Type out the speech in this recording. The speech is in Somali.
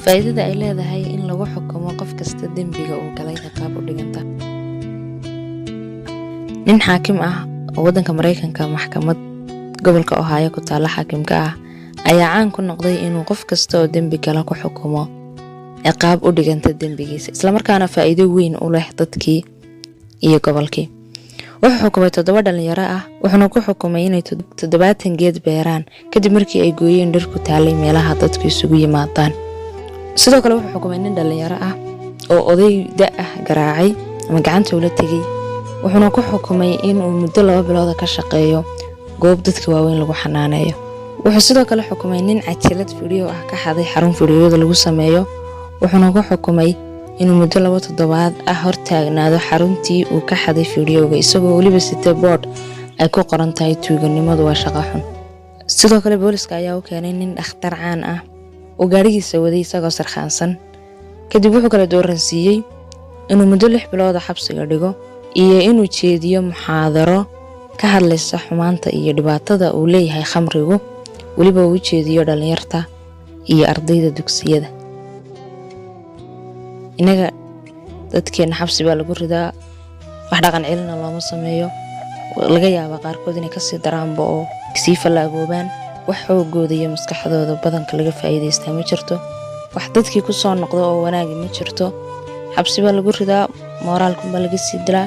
Faa'iidada ay leedahay in lagu xukumo qof kasta dembiga uu galay ciqaab u dhiganta. Nin xaakim ah oo waddanka Maraykanka maxkamad gobolka Ohio ku taalla xaakimka ah ayaa caan ku noqday inuu qof kasta oo dembi gala ku xukumo ciqaab u dhiganta dembigiisa, islamarkaana faa'iido weyn u leh dadkii iyo gobolkii. Wuxuu xukumay 7 dhalinyaro ah, wuxuuna ku xukumay inay 70 geed beeraan kadib markii ay gooyeen dhir ku taalay meelaha dadku isugu yimaadaan. Sidoo kale wuxuu xukumay nin dhalinyaro ah oo oday da ah garaacay ama gacanta ula tegay, wuxuuna ku xukumay inuu muddo 2 bilooda ka shaqeeyo goob dadka waaweyn lagu xanaaneeyo. Wuxuu sidoo kale xukumay nin cajalad fidhiyo ah ka xaday xarun fidhiyoda lagu sameeyo, wuxuuna ku xukumay inuu muddo 2 toddobaad ah hortaagnaado xaruntii uu ka xaday fidhiyowga, isagoo weliba sitay boodh ay ku qoran tahay tuuganimadu waa shaqo xun. Sidoo kale booliska ayaa u keenay nin dhakhtar caan ah oo gaadhigiisa waday isagoo sarkhaansan. Kadib wuxuu kala dooransiiyey inuu muddo 6 bilooda xabsiga dhigo iyo inuu jeediyo muxaadaro ka hadlaysa xumaanta iyo dhibaatada uu leeyahay khamrigu, weliba uu u jeediyo dhalinyarta iyo ardayda dugsiyada. Inaga dadkeena xabsi baa lagu ridaa, wax dhaqan celina looma sameeyo. Laga yaabaa qaarkood inay kasii daraanba oo sii fallaagoobaan. Wax xoogooda iyo maskaxdooda badanka laga faa'iidaystaa ma jirto, wax dadkii ku soo noqda oo wanaagi ma jirto. Xabsi baa lagu ridaa, mooraalkunbaa laga sii dilaa.